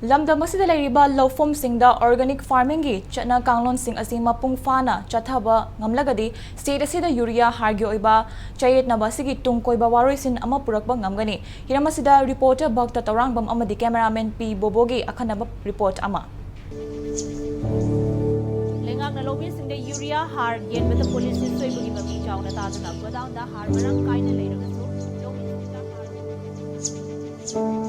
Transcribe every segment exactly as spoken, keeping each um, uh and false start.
ꯂꯝꯗꯝ ꯑꯁꯤꯗ ꯂꯩꯔꯤꯕ ꯂꯧꯐꯝꯁꯤꯡꯗ organic farmingꯒꯤ ꯆꯠꯅ ꯀꯥꯡꯂꯣꯟꯁꯤꯡ ꯑꯁꯤ ꯃꯄꯨꯡ ꯐꯥꯅ ꯆꯠꯊꯕ ꯉꯝꯂꯒꯗꯤ state ꯑꯁꯤꯗ urea ꯍꯥꯔꯒꯤ ꯑꯣꯏꯕ ꯆꯌꯦꯠꯅꯕ ꯑꯁꯤꯒꯤ ꯇꯨꯡ ꯀꯣꯏꯕ ꯋꯥꯔꯣꯏꯁꯤꯟ ꯑꯃ ꯄꯨꯔꯛꯄ ꯉꯝꯒꯅꯤ꯫ ꯍꯤꯔꯝ ꯑꯁꯤꯗ reporter ꯚꯛꯇ ꯇꯧꯔꯥꯡꯕꯝ ꯑꯃꯗꯤ cameraman ꯄꯤ ꯕꯣꯕꯣꯒꯤ ꯑꯈꯟꯅꯕ report ꯑꯃ꯫ ꯂꯩꯉꯥꯛꯅ ꯂꯧꯃꯤꯁꯤꯡꯗ urea ꯍꯥꯔ ꯌꯦꯟꯕꯗ policy ꯁꯣꯏꯕꯒꯤ ꯃꯃꯤ ꯆꯥꯎꯅ ꯇꯥꯗꯨꯅ godownꯗ ꯍꯥꯔ ꯃꯔꯥꯡ ꯀꯥꯏꯅ ꯂꯩꯔꯒꯁꯨ ꯂꯧꯃꯤꯁꯤꯡꯗ ꯍꯥꯔ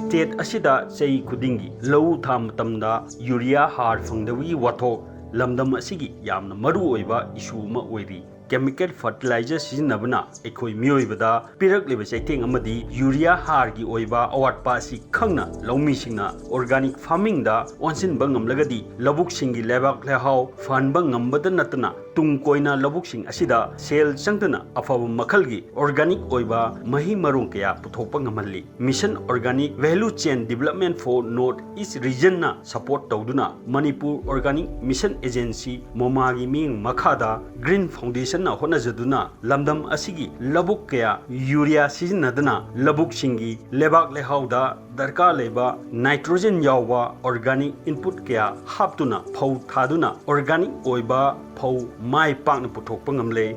state ꯑꯁꯤꯗ ꯆꯍꯤ ꯈꯨꯗꯤꯡꯒꯤ ꯂꯧ ꯊꯥ ꯃꯇꯝꯗ urea ꯍꯥꯔ ꯐꯪꯗꯕꯒꯤ ꯋꯥꯊꯣꯛ ꯂꯝꯗꯝ ꯑꯁꯤꯒꯤ ꯌꯥꯝꯅ ꯃꯔꯨ ꯑꯣꯏꯕ issue ꯑꯃ ꯑꯣꯏꯔꯤ꯫ Chemical fertilizer ꯁꯤꯖꯤꯟꯅꯕꯅ ꯑꯩꯈꯣꯏ ꯃꯤꯑꯣꯏꯕꯗ ꯄꯤꯔꯛꯂꯤꯕ ꯆꯩꯊꯦꯡ ꯑꯃꯗꯤ urea ꯍꯥꯔꯒꯤ ꯑꯣꯏꯕ ꯑꯋꯥꯠꯄ ꯑꯁꯤ ꯈꯪꯅ ꯂꯧꯃꯤꯁꯤꯡꯅ organic farmingꯗ ꯑꯣꯟꯁꯤꯟꯕ ꯉꯝꯂꯒꯗꯤ ꯂꯧꯕꯨꯛꯁꯤꯡꯒꯤ ꯂꯩꯕꯥꯛ ꯂꯩꯍꯥꯎ ꯐꯍꯟꯕ ꯉꯝꯕꯇ ꯅꯠꯇꯅ ꯇꯨꯡ ꯀꯣꯏꯅ ꯂꯧꯕꯨꯛꯁꯤꯡ ꯑꯁꯤꯗ ꯁꯦꯜ ꯆꯪꯗꯅ ꯑꯐꯕ ꯃꯈꯜꯒꯤ organic ꯑꯣꯏꯕ ꯃꯍꯩ ꯃꯔꯣꯡ ꯀꯌꯥ ꯄꯨꯊꯣꯛꯄ ꯉꯝꯍꯜꯂꯤ꯫ Mission Organic Value Chain Development for North East Regionꯅ support ꯇꯧꯗꯨꯅ ꯃꯅꯤꯄꯨꯔ Organic Mission Agency ꯃꯣꯃꯥꯒꯤ ꯃꯤꯠꯌꯦꯡ ꯃꯈꯥꯗ Green Foundationꯅ ꯍꯣꯠꯅꯖꯗꯨꯅ ꯂꯝꯗꯝ ꯑꯁꯤꯒꯤ ꯂꯧꯕꯨꯛ ꯀꯌꯥ urea ꯁꯤꯖꯤꯟꯅꯗꯅ ꯂꯧꯕꯨꯛꯁꯤꯡꯒꯤ ꯂꯩꯕꯥꯛ ꯂꯩꯍꯥꯎꯗ ꯗꯔꯀꯥꯔ ꯂꯩꯕ nitrogen ꯌꯥꯎꯕ organic input ꯀꯌꯥ ꯍꯥꯞꯇꯨꯅ ꯐꯧ ꯊꯥꯗꯨꯅ organic ꯑꯣꯏꯕ ꯐꯧ ꯃꯥꯏ ꯄꯥꯛꯅ ꯄꯨꯊꯣꯛꯄ ꯉꯝꯂꯦ꯫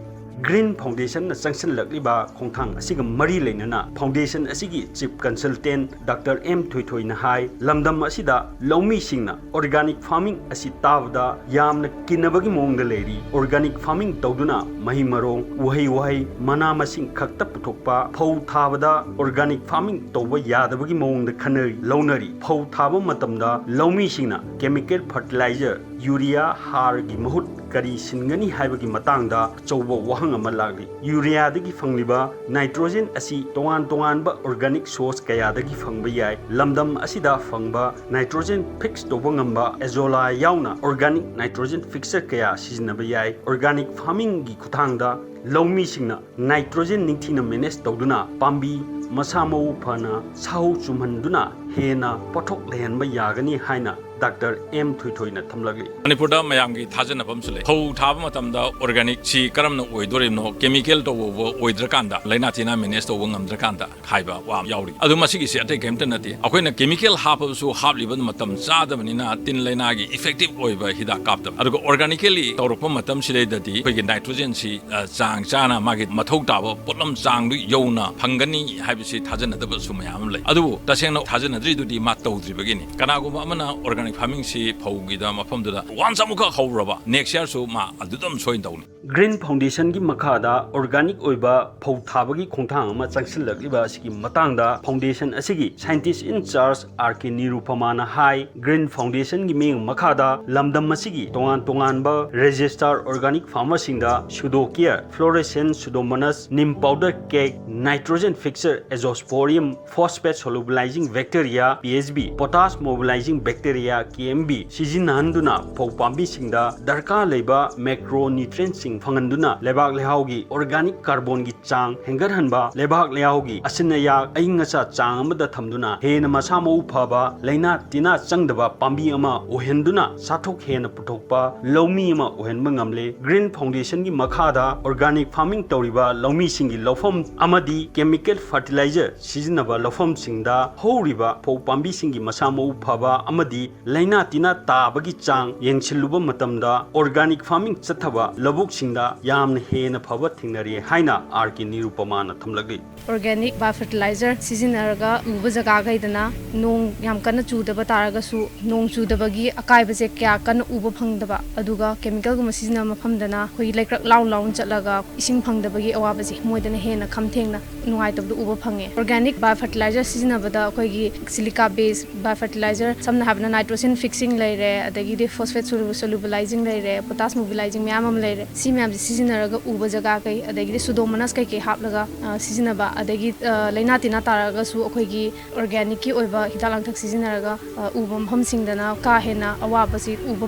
Green Foundationꯅ ꯆꯪꯁꯤꯜꯂꯛꯂꯤꯕ ꯈꯣꯡꯊꯥꯡ ꯑꯁꯤꯒ ꯃꯔꯤ ꯂꯩꯅꯅ foundation ꯑꯁꯤꯒꯤ chief consultant Doctor M ꯊꯣꯏꯊꯣꯏꯅ ꯍꯥꯏ, ꯂꯝꯗꯝ ꯑꯁꯤꯗ ꯂꯧꯃꯤꯁꯤꯡꯅ organic farming ꯑꯁꯤ ꯇꯥꯕꯗ ꯌꯥꯝꯅ ꯀꯤꯅꯕꯒꯤ ꯃꯑꯣꯡꯗ ꯂꯩꯔꯤ꯫ Organic farming ꯇꯧꯗꯨꯅ ꯃꯍꯩ ꯃꯔꯣꯡ, ꯎꯍꯩ ꯋꯥꯍꯩ, ꯃꯅꯥ ꯃꯁꯤꯡ ꯈꯛꯇ ꯄꯨꯊꯣꯛꯄ, ꯐꯧ ꯊꯥꯕꯗ organic farming ꯇꯧꯕ ꯌꯥꯗꯕꯒꯤ ꯃꯑꯣꯡꯗ ꯈꯟꯅꯔꯤ, ꯂꯧꯅꯔꯤ꯫ ꯐꯧ ꯊꯥꯕ ꯃꯇꯝꯗ ꯂꯧꯃꯤꯁꯤꯡꯅ chemical fertilizer, urea ꯍꯥꯔꯒꯤ ꯃꯍꯨꯠ ꯀꯔꯤ ꯁꯤꯟꯒꯅꯤ ꯍꯥꯏꯕꯒꯤ ꯃꯇꯥꯡꯗ ꯑꯆꯧꯕ ꯋꯥꯍꯪ ꯑꯃ ꯂꯥꯛꯂꯤ꯫ Ureaꯗꯒꯤ ꯐꯪꯂꯤꯕ nitrogen ꯑꯁꯤ ꯇꯣꯉꯥꯟ ꯇꯣꯉꯥꯟꯕ organic source ꯀꯌꯥꯗꯒꯤ ꯐꯪꯕ ꯌꯥꯏ꯫ ꯂꯝꯗꯝ ꯑꯁꯤꯗ ꯐꯪꯕ nitrogen fix ꯇꯧꯕ ꯉꯝꯕ azolla ꯌꯥꯎꯅ organic nitrogen fixer ꯀꯌꯥ ꯁꯤꯖꯤꯟꯅꯕ ꯌꯥꯏ꯫ Organic farmingꯒꯤ ꯈꯨꯠꯊꯥꯡꯗ ꯂꯧꯃꯤꯁꯤꯡꯅ nitrogen ꯅꯤꯡꯊꯤꯅ manage ꯇꯧꯗꯨꯅ ꯄꯥꯝꯕꯤ ꯃꯁꯥ ꯃꯎ ꯐꯅ ꯁꯥꯍꯧ ꯆꯨꯝꯍꯟꯗꯨꯅ ꯍꯦꯟꯅ ꯄꯣꯠꯊꯣꯛ ꯂꯩꯍꯟꯕ ꯌꯥꯒꯅꯤ ꯍꯥꯏꯅ ꯗꯥꯛꯇꯔ ꯑꯦꯝ ꯊꯣꯏꯊꯣꯏꯅ ꯊꯝꯂꯛꯂꯤ꯫ ꯃꯅꯤꯄꯨꯔꯗ ꯃꯌꯥꯝꯒꯤ ꯊꯥꯖꯅꯕ ꯑꯃꯁꯨ ꯂꯩ꯫ ꯐꯧ ꯊꯥꯕ ꯃꯇꯝꯗ organic ꯁꯤ ꯀꯔꯝꯅ ꯑꯣꯏꯗꯣꯔꯤꯕꯅꯣ, chemical ꯇꯧꯕ ꯑꯣꯏꯗ꯭ꯔꯀꯥꯟꯗ, ꯂꯥꯏꯅꯥ ꯇꯤꯟꯅꯥ manage ꯇꯧꯕ ꯉꯝꯗ꯭ꯔꯀꯥꯟꯗ ꯍꯥꯏꯕ ꯋꯥ ꯑꯃ ꯌꯥꯎꯔꯤ꯫ ꯑꯗꯨ ꯃꯁꯤꯒꯤꯁꯤ ꯑꯇꯩ ꯀꯔꯤꯝꯇ ꯅꯠꯇꯦ, ꯑꯩꯈꯣꯏꯅ chemical ꯍꯥꯞꯄꯕꯁꯨ ꯍꯥꯞꯂꯤꯕ ꯃꯇꯝ ꯆꯥꯗꯕꯅꯤꯅ ꯇꯤꯟ ꯂꯥꯏꯅꯥꯒꯤ effective ꯑꯣꯏꯕ ꯍꯤꯗꯥꯛ ꯀꯥꯞꯇꯕ꯫ ꯑꯗꯨꯒ organically ꯇꯧꯔꯛꯄ ꯃꯇꯝꯁꯤꯗꯩꯗꯗꯤ ꯑꯩꯈꯣꯏꯒꯤ nitrogen ꯁꯤ, ꯑ, ꯆꯥꯡ ꯆꯥꯅ ꯃꯥꯒꯤ ꯃꯊꯧ ꯇꯥꯕ ꯄꯣꯠꯂꯝ ꯆꯥꯡꯗꯨ ꯌꯧꯅ ꯐꯪꯒꯅꯤ ꯍꯥꯏꯕꯁꯤ ꯊꯥꯖꯅꯗꯕꯁꯨ ꯃꯌꯥꯝ ꯑꯃ ꯂꯩ꯫ ꯑꯗꯨꯕꯨ ꯇꯁꯦꯡꯅ ꯊꯥꯖꯅꯗ꯭ꯔꯤꯗꯨꯗꯤ ꯃꯥ ꯇꯧꯗ꯭ꯔꯤꯕꯒꯤꯅꯤ꯫ ꯀꯅꯥꯒꯨꯝꯕ ꯑꯃꯅ organic farming ꯁꯤ ꯐꯧꯒꯤꯗ ꯃꯐꯝꯗꯨꯗ once ꯑꯃꯨꯛꯈꯛ ꯍꯧꯔꯕ, next year ꯁꯨ ꯃꯥ ꯑꯗꯨꯗ ꯑꯗꯨꯝ ꯁꯣꯏꯅ ꯇꯧꯅꯤ꯫ Green Foundation ꯒꯤ ꯃꯈꯥꯗ organic ꯑꯣꯏꯕ ꯐꯧ ꯊꯥꯕꯒꯤ ꯈꯣꯡꯊꯥꯡ ꯑꯃ ꯆꯪꯁꯤꯜꯂꯛꯂꯤꯕ ꯑꯁꯤꯒꯤ ꯃꯇꯥꯡꯗ foundation ꯑꯁꯤꯒꯤ scientist in charge R K ꯅꯤꯔꯨꯄꯃꯥꯅ ꯍꯥꯏ, Green Foundation ꯒꯤ ꯃꯤꯠꯌꯦꯡ ꯃꯈꯥꯗ ꯂꯝꯗꯝ ꯑꯁꯤꯒꯤ ꯇꯣꯉꯥꯟ ꯇꯣꯉꯥꯟꯕ registered organic farmer ꯁꯤꯡꯗ Pseudocare, Fluorescent Pseudomonas, neem powder cake, nitrogen fixer, azosporium, phosphate solubilizing bacteria, P S B, potash mobilizing bacteria, K M B, ꯁꯤꯖꯤꯟꯅꯍꯟꯗꯨꯅ ꯐꯧ ꯄꯥꯝꯕꯤꯁꯤꯡꯗ ꯗꯔꯀꯥꯔ ꯂꯩꯕ macronutrient ꯁꯤꯡ ꯐꯪꯍꯟꯗꯨꯅ ꯂꯩꯕꯥꯛ ꯂꯩꯍꯥꯎꯒꯤ organic carbon ꯒꯤ ꯆꯥꯡ ꯍꯦꯟꯒꯠꯍꯟꯕ, ꯂꯩꯕꯥꯛ ꯂꯩꯍꯥꯎꯒꯤ ꯑꯁꯤꯟ ꯑꯌꯥꯛ ꯑꯏꯪ ꯑꯁꯥ ꯆꯥꯡ ꯑꯃꯗ ꯊꯝꯗꯨꯅ ꯍꯦꯟꯅ ꯃꯁꯥ ꯃꯎ ꯐꯕ, ꯂꯥꯏꯅꯥ ꯇꯤꯟꯅꯥ ꯆꯪꯗꯕ ꯄꯥꯝꯕꯤ ꯑꯃ ꯑꯣꯏꯍꯟꯗꯨꯅ ꯆꯥꯊꯣꯛ ꯍꯦꯟꯅ ꯄꯨꯊꯣꯛꯄ ꯂꯧꯃꯤ ꯑꯃ ꯑꯣꯏꯍꯟꯕ ꯉꯝꯂꯦ꯫ Green Foundation ꯒꯤ ꯃꯈꯥꯗ organic farming ꯇꯧꯔꯤꯕ ꯂꯧꯃꯤꯁꯤꯡꯒꯤ ꯂꯧꯐꯝ ꯑꯃꯗꯤ chemical fertilizer ꯁꯤꯖꯤꯟꯅꯕ ꯂꯧꯐꯝꯁꯤꯡꯗ ꯍꯧꯔꯤꯕ ꯐꯧ ꯄꯥꯝꯕꯤꯁꯤꯡꯒꯤ ꯃꯁꯥ ꯃꯎ ꯐꯕ ꯑꯃꯗꯤ ꯂꯥꯏꯅꯥ ꯇꯤꯟꯅꯥ ꯇꯥꯕꯒꯤ ꯆꯥꯡ ꯌꯦꯡꯁꯤꯜꯂꯨꯕ ꯃꯇꯝꯗ organic farming ꯆꯠꯊꯕ ꯂꯧꯕꯨꯛꯁꯤꯡꯗ ꯌꯥꯝꯅ ꯍꯦꯟꯅ ꯐꯕ ꯊꯦꯡꯅꯔꯦ ꯍꯥꯏꯅ ꯑꯥꯔ ꯀꯦ ꯅꯤꯔꯨꯄꯃꯥꯅ ꯊꯝꯂꯛꯂꯤ꯫ Organic biofertilizer ꯁꯤꯖꯤꯟꯅꯔꯒ ꯎꯕ ꯖꯒꯥꯈꯩꯗꯅ ꯅꯣꯡ ꯌꯥꯝ ꯀꯟꯅ ꯆꯨꯗꯕ ꯇꯥꯔꯒꯁꯨ ꯅꯣꯡ ꯆꯨꯗꯕꯒꯤ ꯑꯀꯥꯏꯕꯁꯦ ꯀꯌꯥ ꯀꯟꯅ ꯎꯕ ꯐꯪꯗꯕ, ꯑꯗꯨꯒ chemical ꯒꯨꯝꯕ ꯁꯤꯖꯤꯟꯅꯕ ꯃꯐꯝꯗꯅ ꯑꯩꯈꯣꯏꯒꯤ ꯂꯩꯀ꯭ꯔꯛ ꯂꯥꯎꯅ ꯂꯥꯎꯅ ꯆꯠꯂꯒ ꯏꯁꯤꯡ ꯐꯪꯗꯕꯒꯤ ꯑꯋꯥꯕꯁꯦ ꯃꯣꯏꯗꯅ ꯍꯦꯟꯅ ꯈꯝ ꯊꯦꯡꯅ ꯅꯨꯡꯉꯥꯏꯇꯕꯗꯣ ꯎꯕ ꯐꯪꯉꯦ꯫ Organic biofertilizer ꯁꯤꯖꯤꯟꯅꯕꯗ ꯑꯩꯈꯣꯏꯒꯤ silica base biofertilizer, ꯁꯝꯅ ꯍꯥꯏꯔꯕꯗ nitrogen fixing ꯂꯩꯔꯦ, ꯑꯗꯒꯤꯗꯤ phosphate solu-, solubilizing ꯂꯩꯔꯦ, potash mobilizing ꯃꯌꯥꯝ ꯑꯃ ꯂꯩꯔꯦ꯫ ꯁꯤ ꯃꯌꯥꯝꯁꯦ ꯁꯤꯖꯤꯟꯅꯔꯒ ꯎꯕ ꯖꯒꯥꯈꯩ, ꯑꯗꯒꯤꯗꯤ ꯁꯨꯗꯣꯃꯣꯅꯥꯁ ꯀꯩꯀꯩ ꯍꯥꯞꯂꯒ, ꯑ, ꯁꯤꯖꯤꯟꯅꯕ, ꯑꯗꯒꯤ, ꯑ, ꯂꯥꯏꯅꯥ ꯇꯤꯟꯅꯥ ꯇꯥꯔꯛꯑꯒꯁꯨ ꯑꯩꯈꯣꯏꯒꯤ organicꯀꯤ ꯑꯣꯏꯕ ꯍꯤꯗꯥꯛ ꯂꯥꯡꯊꯛ ꯁꯤꯖꯤꯟꯅꯔꯒ, ꯑ, ꯎꯕ ꯃꯐꯝꯁꯤꯡꯗꯅ ꯀꯥ ꯍꯦꯟꯅ ꯑꯋꯥꯕꯁꯤ ꯎꯕ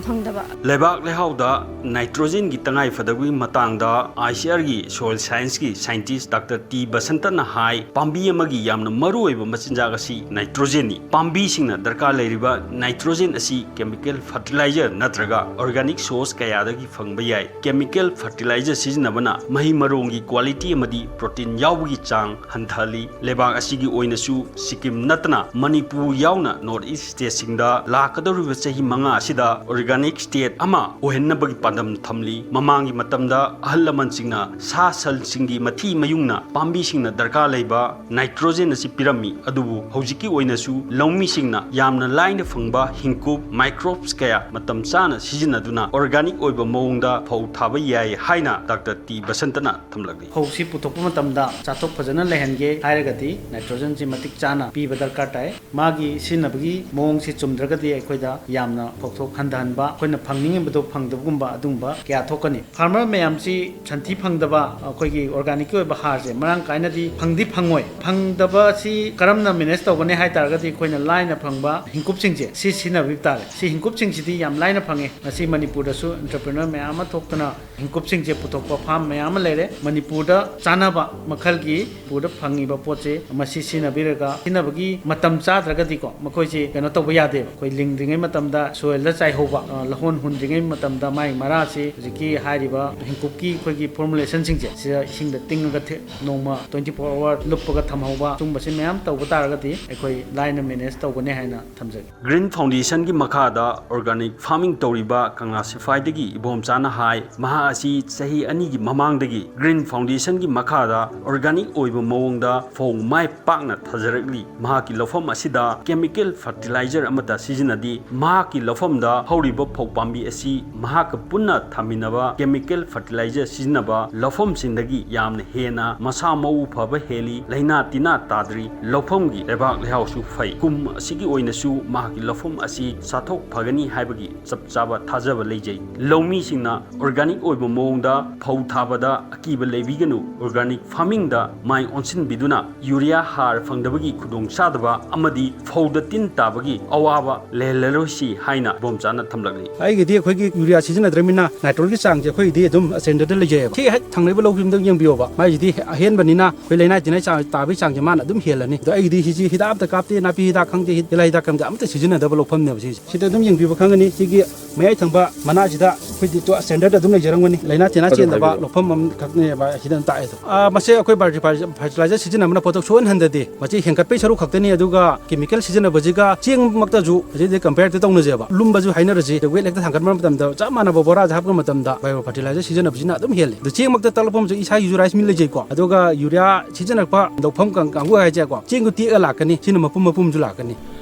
ꯐꯪꯗꯕ꯫ ꯂꯩꯕꯥꯛ ꯂꯩꯍꯥꯎꯗ nitrogenꯒꯤ ꯇꯉꯥꯏ ꯐꯗꯕꯒꯤ ꯃꯇꯥꯡꯗ ICARꯒꯤ soil scienceꯀꯤ scientist Doctor T ꯕꯁꯟꯇꯅ ꯍꯥꯏ, ꯄꯥꯝꯕꯤ ꯑꯃꯒꯤ ꯌꯥꯝꯅ ꯃꯔꯨꯑꯣꯏꯕ ꯃꯆꯤꯟꯖꯥꯛ ꯑꯁꯤ nitrogenꯅꯤ꯫ ꯄꯥꯝꯕꯤꯁꯤꯡꯅ ꯗꯔꯀꯥꯔ ꯂꯩꯔꯤꯕ nitrogen ꯑꯁꯤ chemical fertilizer ꯅꯠꯇ꯭ꯔꯒ organic source ꯀꯌꯥꯗꯒꯤ ꯐꯪꯕ ꯌꯥꯏ꯫ Chemical fertilizer ꯁꯤꯖꯤꯟꯅꯕꯅ ꯃꯍꯩ ꯃꯔꯣꯡꯒꯤ quality ꯑꯃꯗꯤ protein ꯌꯥꯎꯕꯒꯤ ꯆꯥꯡ ꯍꯟꯊꯍꯜꯂꯤ꯫ ꯂꯩꯕꯥꯛ ꯑꯁꯤꯒꯤ ꯑꯣꯏꯅꯁꯨ ꯁꯤꯛꯀꯤꯝ ꯅꯠꯇꯅ ꯃꯅꯤꯄꯨꯔ ꯌꯥꯎꯅ North East stateꯁꯤꯡꯗ ꯂꯥꯛꯀꯗꯧꯔꯤꯕ ꯆꯍꯤ ꯃꯉꯥ ꯑꯁꯤꯗ organic state ꯑꯃ ꯑꯣꯏꯍꯟꯅꯕꯒꯤ ꯄꯥꯟꯗꯝ ꯊꯝꯂꯤ꯫ ꯃꯃꯥꯡꯒꯤ ꯃꯇꯝꯗ ꯑꯍꯜ ꯂꯃꯟꯁꯤꯡꯅ ꯁꯥ ꯁꯟꯁꯤꯡꯒꯤ ꯃꯊꯤ ꯃꯌꯨꯡꯅ ꯄꯥꯝꯕꯤꯁꯤꯡꯅ ꯗꯔꯀꯥꯔ ꯂꯩꯕ nitrogen ꯑꯁꯤ ꯄꯤꯔꯝꯃꯤ, ꯑꯗꯨꯕꯨ ꯍꯧꯖꯤꯛꯀꯤ ꯑꯣꯏꯅꯁꯨ ꯂꯧꯃꯤꯁꯤꯡꯅ ꯌꯥꯝꯅ ꯂꯥꯏꯅ ꯐꯪꯕ ꯍꯤꯡꯀꯨꯞ, microbes ꯀꯌꯥ ꯃꯇꯝ ꯆꯥꯅ ꯁꯤꯖꯤꯟꯅꯗꯨꯅ organic ꯑꯣꯏꯕ ꯃꯑꯣꯡꯗ ꯐꯧ ꯊꯥꯕ ꯌꯥꯏ ꯍꯥꯏꯅ Doctor T ꯕꯁꯟꯇꯅ ꯊꯝꯂꯛꯂꯤ꯫ ꯐꯧꯁꯤ ꯄꯨꯊꯣꯛꯄ ꯃꯇꯝꯗ ꯆꯥꯊꯣꯛ ꯐꯖꯅ ꯂꯩꯍꯟꯒꯦ ꯍꯥꯏꯔꯒꯗꯤ nitrogenꯁꯤ ꯃꯇꯤꯛ ꯆꯥꯅ ꯄꯤꯕ ꯗꯔꯀꯥꯔ ꯇꯥꯏ꯫ ꯃꯥꯒꯤ ꯁꯤꯖꯤꯟꯅꯕꯒꯤ ꯃꯑꯣꯡꯁꯤ ꯆꯨꯝꯗ꯭ꯔꯒꯗꯤ ꯑꯩꯈꯣꯏꯗ ꯌꯥꯝꯅ ꯐꯧꯊꯣꯛ ꯍꯟꯊꯍꯟꯕ, ꯑꯩꯈꯣꯏꯅ ꯐꯪꯅꯤꯡꯉꯤꯕꯗꯣ ꯐꯪꯗꯕꯒꯨꯝꯕ ꯑꯗꯨꯒꯨꯝꯕ ꯀꯌꯥ ꯊꯣꯛꯀꯅꯤ꯫ Farmer ꯃꯌꯥꯝꯁꯤ ꯁꯟꯊꯤ ꯐꯪꯗꯕ, ꯑꯩꯈꯣꯏꯒꯤ organicꯀꯤ ꯑꯣꯏꯕ ꯍꯥꯔꯁꯦ ꯃꯔꯥꯡ ꯀꯥꯏꯅꯗꯤ ꯐꯪꯗꯤ ꯐꯪꯉꯣꯏ꯫ ꯐꯪꯗꯕꯁꯤ ꯀꯔꯝꯅ manage ꯇꯧꯒꯅꯤ ꯍꯥꯏ ꯇꯥꯔꯒꯗꯤ ꯑꯩꯈꯣꯏꯅ ꯂꯥꯏꯅ ꯐꯪꯕ ꯍꯤꯡꯀꯨꯞꯁꯤꯡꯁꯦ ꯁꯤ ꯁꯤꯖꯤꯟꯅꯕꯤꯕ ꯇꯥꯔꯦ꯫ ꯁꯤ ꯍꯤꯡꯀꯨꯞꯁꯤꯡꯁꯤꯗꯤ ꯌꯥꯝ ꯂꯥꯏꯅ ꯐꯪꯉꯦ꯫ ꯉꯁꯤ ꯃꯅꯤꯄꯨꯔꯗꯁꯨ entrepreneur ꯃꯌꯥꯝ ꯑꯃ ꯊꯣꯛꯇꯅ ꯍꯤꯡꯀꯨꯞꯁꯤꯡꯁꯦ ꯄꯨꯊꯣꯛꯄ farm ꯃꯌꯥꯝ ꯑꯃ ꯂꯩꯔꯦ꯫ ꯃꯅꯤꯄꯨꯔꯗ ꯆꯥꯅꯕ ꯃꯈꯜꯒꯤ ꯃꯅꯤꯄꯨꯔꯗ ꯐꯪꯉꯤꯕ ꯄꯣꯠꯁꯦ ꯃꯁꯤ ꯁꯤꯖꯤꯟꯅꯕꯤꯔꯒ, ꯁꯤꯖꯤꯟꯅꯕꯒꯤ ꯃꯇꯝ ꯆꯥꯗ꯭ꯔꯒꯗꯤꯀꯣ, ꯃꯈꯣꯏꯁꯦ ꯀꯩꯅꯣ ꯇꯧꯕ ꯌꯥꯗꯦꯕ꯫ ꯑꯩꯈꯣꯏ ꯂꯤꯡꯗ꯭ꯔꯤꯉꯩ ꯃꯇꯝꯗ soilꯗ ꯆꯥꯏꯍꯧꯕ, ꯑ, ꯂꯧꯍꯣꯟ ꯍꯨꯟꯗ꯭ꯔꯤꯉꯩ ꯃꯇꯝꯗ ꯃꯥꯏ ꯃꯔꯥꯁꯤ ꯍꯧꯖꯤꯛꯀꯤ ꯍꯥꯏꯔꯤꯕ ꯍꯤꯡꯀꯨꯞꯀꯤ ꯑꯩꯈꯣꯏꯒꯤ formulationꯁꯤꯡꯁꯦ ꯁꯤꯗ ꯏꯁꯤꯡꯗ ꯇꯤꯡꯉꯒ ꯊꯦ-, ꯅꯣꯡꯃ twenty four hour ꯂꯨꯞꯄꯒ ꯊꯝꯍꯧꯕ, ꯁꯨꯝꯕꯁꯤ ꯃꯌꯥꯝ ꯇꯧꯕ ꯇꯥꯔꯒꯗꯤ ꯑꯩꯈꯣꯏ ꯂꯥꯏꯅ manage ꯇꯧꯒꯅꯤ ꯍꯥꯏꯅ ꯊꯝꯖꯒꯦ꯫ Green Foundationꯒꯤ ꯃꯈꯥꯗ organic farming ꯇꯧꯔꯤꯕ ꯀꯪꯂꯥ ꯁꯤꯐꯥꯏꯗꯒꯤ ꯏꯕꯣꯝꯆꯥꯅ ꯍꯥꯏ, ꯃꯍꯥꯛ ꯑꯁꯤ ꯆꯍꯤ ꯑꯅꯤꯒꯤ ꯃꯃꯥꯡꯗꯒꯤ Green Foundationꯒꯤ ꯃꯈꯥꯗ organic ꯑꯣꯏꯕ ꯃꯑꯣꯡꯗ ꯐꯧ ꯃꯥꯏ ꯄꯥꯛꯅ ꯊꯥꯖꯔꯛꯂꯤ꯫ ꯃꯍꯥꯛꯀꯤ ꯂꯧꯐꯝ ꯑꯁꯤꯗ chemical fertilizer ꯑꯃꯠꯇ ꯁꯤꯖꯤꯟꯅꯗꯦ꯫ ꯃꯍꯥꯛꯀꯤ ꯂꯧꯐꯝꯗ ꯍꯧꯔꯤꯕ ꯐꯧ ꯄꯥꯝꯕꯤ ꯑꯁꯤ ꯃꯍꯥꯛꯀ ꯄꯨꯟꯅ ꯊꯝꯃꯤꯟꯅꯕ chemical fertilizer ꯁꯤꯖꯤꯟꯅꯕ ꯂꯧꯐꯝꯁꯤꯡꯗꯒꯤ ꯌꯥꯝꯅ ꯍꯦꯟꯅ ꯃꯁꯥ ꯃꯎ ꯐꯕ ꯍꯦꯜꯂꯤ, ꯂꯥꯏꯅꯥ ꯇꯤꯟꯅꯥ ꯇꯥꯗ꯭ꯔꯤ, ꯂꯧꯐꯝꯒꯤ ꯂꯩꯕꯥꯛ ꯂꯩꯍꯥꯎꯁꯨ ꯐꯩ꯫ ꯀꯨꯝ ꯑꯁꯤꯒꯤ ꯑꯣꯏꯅꯁꯨ ꯃꯍꯥꯛꯀꯤ ꯂꯧꯐꯝ ꯑꯁꯤ ꯆꯥꯊꯣꯛ ꯐꯒꯅꯤ ꯍꯥꯏꯕꯒꯤ ꯆꯞ ꯆꯥꯕ ꯊꯥꯖꯕ ꯂꯩꯖꯩ꯫ ꯂꯧꯃꯤꯁꯤꯡꯅ organic ꯑꯣꯏꯕ ꯃꯑꯣꯡꯗ ꯐꯧ ꯊꯥꯕꯗ ꯑꯀꯤꯕ ꯂꯩꯕꯤꯒꯅꯨ꯫ Organic farming ꯗ ꯃꯥꯏ ꯑꯣꯟꯁꯤꯟꯕꯤꯗꯨꯅ ꯌꯨꯔꯤꯌꯥ ꯍꯥꯔ ꯐꯪꯗꯕꯒꯤ ꯈꯨꯗꯣꯡꯆꯥꯗꯕ ꯑꯃꯗꯤ ꯐꯧꯗ ꯇꯤꯟ ꯇꯥꯕꯒꯤ ꯑꯋꯥꯕ ꯂꯩꯍꯜꯂꯔꯣꯏꯁꯤ ꯍꯥꯏꯅ ꯏꯕꯣꯝꯆꯥꯅ ꯊꯝꯂꯛꯂꯤ꯫ ꯑꯩꯒꯤꯗꯤ ꯑꯩꯈꯣꯏꯒꯤ ꯌꯨꯔꯤꯌꯥ ꯁꯤꯖꯤꯟꯅꯗ꯭ꯔꯕꯅꯤꯅ ꯅꯥꯏꯇ꯭ꯔꯣꯖꯦꯟꯒꯤ ꯆꯥꯡꯁꯦ ꯑꯩꯈꯣꯏꯒꯤꯗꯤ ꯑꯗꯨꯝ standard ꯗ ꯂꯩꯖꯩꯑꯕ꯫ ꯁꯤ ꯍꯦꯛ ꯊꯪꯅꯔꯤꯕ ꯂꯧꯁꯤꯡꯗ ꯌꯦꯡꯕꯤꯌꯣꯕ, ꯃꯥꯏꯁꯤꯗꯤ ꯑꯍꯦꯟꯕꯅꯤꯅ ꯑꯩꯈꯣꯏ ꯂꯥꯏꯅꯥ ꯇꯤꯟꯅꯥ ꯆꯥꯡ ꯇꯥꯕꯒꯤ ꯆꯥꯡꯁꯦ ꯃꯥꯅ ꯑꯗꯨꯝ ꯍꯦꯜꯂꯅꯤ꯫ ꯑꯗꯣ ꯑꯩꯒꯤꯗꯤ ꯁꯤꯁꯤ ꯍꯤꯗꯥꯛ ꯑꯝꯇ ꯀꯥꯞꯇꯦ, ꯅꯥꯄꯤ ꯍꯤꯗꯥꯛ ꯈꯪꯗꯦ, ꯇꯤꯜꯍꯥ ꯍꯤꯗꯥꯛ ꯈꯪꯗꯦ, ꯑꯝꯇ ꯁꯤꯖꯤꯟꯅꯗꯕ ꯂꯧꯐꯝꯅꯦꯕ ꯁꯤꯁꯦ꯫ ꯁꯤꯗ ꯑꯗꯨꯝ ꯌꯦꯡꯕꯤꯕ ꯈꯪꯒꯅꯤ꯫ ꯁꯤꯒꯤ ꯃꯌꯥꯏ ꯊꯪꯕ ꯃꯅꯥꯁꯤꯗ ꯑꯩꯈꯣꯏꯗꯤ ꯇꯣ standard ꯑꯗꯨꯝ ꯂꯩꯖꯔꯝꯒꯅꯤ꯫ ꯂꯥꯏꯅꯥ ꯇꯤꯟꯅꯥ ꯑꯗꯨꯝ ꯆꯦꯟꯗꯕ ꯍꯥꯏꯕꯤꯔꯛꯑꯣ꯫ ꯂꯧꯐꯝ ꯑꯃꯈꯛꯅꯦꯕ ꯁꯤꯗ ꯑꯗꯨꯝ ꯇꯥꯛꯑꯦ ꯑꯗꯣ꯫ ꯑꯥ, ꯃꯁꯦ ꯑꯩꯈꯣꯏ ꯕꯥꯔꯇꯤ ꯐꯔ-, ꯐꯔꯇꯤꯂꯥꯏꯖꯔ ꯁꯤꯖꯤꯟꯅꯕꯅ ꯄꯣꯠꯊꯣꯛ ꯁꯣꯛꯍꯟꯍꯟꯗꯗꯦ꯫ ꯃꯁꯤ ꯍꯦꯟꯒꯠꯄꯒꯤ ꯁꯔꯨꯛ ꯈꯛꯇꯅꯤ꯫ ꯑꯗꯨꯒ ꯀꯦꯃꯤꯀꯦꯜ ꯁꯤꯖꯤꯟꯅꯕꯁꯤꯒ ꯆꯦꯡꯃꯛꯇꯁꯨ ꯍꯧꯖꯤꯛ ꯍꯧꯖꯤꯛ compare ꯍꯦꯛꯇ ꯇꯧꯅꯁꯦꯕ꯫ ꯂꯨꯝꯕꯁꯨ ꯍꯥꯏꯅꯔꯁꯤ꯫ ꯋꯦꯠ ꯍꯦꯛꯇ ꯊꯥꯡꯒꯠꯄ ꯃꯇꯝꯗ ꯆꯞ ꯃꯥꯟꯅꯕ ꯕꯣꯔꯥꯁꯦ ꯍꯥꯞꯄ ꯃꯇꯝꯗ ꯕꯥꯏꯑꯣ ꯐꯔꯇꯤꯂꯥꯏꯖꯔ ꯁꯤꯖꯤꯟꯅꯕꯁꯤꯅ ꯑꯗꯨꯝ ꯍꯦꯜꯂꯤ꯫ ꯑꯗꯣ ꯆꯦꯡꯃꯛꯇ ꯇꯥꯛꯂꯛꯄ ꯑꯃꯁꯨ ꯏꯁꯥꯒꯤꯁꯨ ꯔꯥꯏꯁ ꯃꯤꯜ ꯂꯩꯖꯩꯀꯣ꯫ ꯑꯗꯨꯒ ꯌꯨꯔꯤꯌꯥ ꯁꯤꯖꯤꯟꯅꯔꯛꯄ ꯂꯧꯐꯝ ꯀꯥꯡ-, ꯀꯥꯡꯕꯨ ꯍꯥꯏꯁꯦꯀꯣ, ꯆꯦꯡꯗꯣ ꯇꯦꯛꯑ ꯂꯥꯛꯀꯅꯤ꯫ ꯁꯤꯅ ꯃꯄꯨꯝ ꯃꯄꯨꯝꯁꯨ ꯂꯥꯛꯀꯅꯤ꯫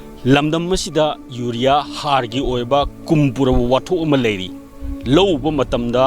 ꯂꯝꯗꯝ ꯑꯁꯤꯗ ꯌꯨꯔꯤꯌꯥ ꯍꯥꯔꯒꯤ ꯑꯣꯏꯕ ꯀꯨꯝ ꯄꯨꯔꯕ ꯋꯥꯊꯣꯛ ꯑꯃ ꯂꯩꯔꯤ꯫ ꯂꯧ ꯎꯕ ꯃꯇꯝꯗ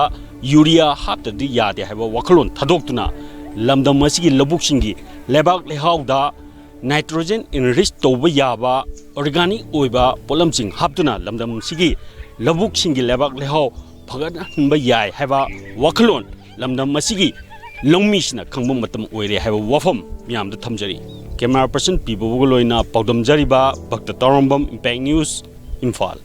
ꯌꯨꯔꯤꯌꯥ ꯍꯥꯞꯇ꯭ꯔꯗꯤ ꯌꯥꯗꯦ ꯍꯥꯏꯕ ꯋꯥꯈꯜꯂꯣꯟ ꯊꯥꯗꯣꯛꯇꯨꯅ ꯂꯝꯗꯝ ꯑꯁꯤꯒꯤ ꯂꯧꯕꯨꯛꯁꯤꯡꯒꯤ ꯂꯩꯕꯥꯛ ꯂꯩꯍꯥꯎꯗ nitrogen enrich ꯇꯧꯕ ꯌꯥꯕ organic ꯑꯣꯏꯕ ꯄꯣꯠꯂꯝꯁꯤꯡ ꯍꯥꯞꯇꯨꯅ ꯂꯝꯗꯝ ꯑꯁꯤꯒꯤ ꯂꯧꯕꯨꯛꯁꯤꯡꯒꯤ ꯂꯩꯕꯥꯛ ꯂꯩꯍꯥꯎ ꯐꯒꯠꯍꯟꯕ ꯌꯥꯏ ꯍꯥꯏꯕ ꯋꯥꯈꯜꯂꯣꯟ ꯂꯝꯗꯝ ꯑꯁꯤꯒꯤ ꯂꯧꯃꯤꯁꯤꯡꯅ ꯈꯪꯕ ꯃꯇꯝ ꯑꯣꯏꯔꯦ ꯍꯥꯏꯕ ꯋꯥꯐꯝ ꯃꯤꯌꯥꯝꯗ ꯊꯝꯖꯔꯤ꯫ Camera person ꯄꯤꯕꯕꯨꯒ ꯂꯣꯏꯅ ꯄꯥꯎꯗꯝꯖꯔꯤꯕ ꯚꯛꯇ ꯇꯧꯔꯝꯕꯝ, Impact News, ꯏꯝꯐꯥꯜ꯫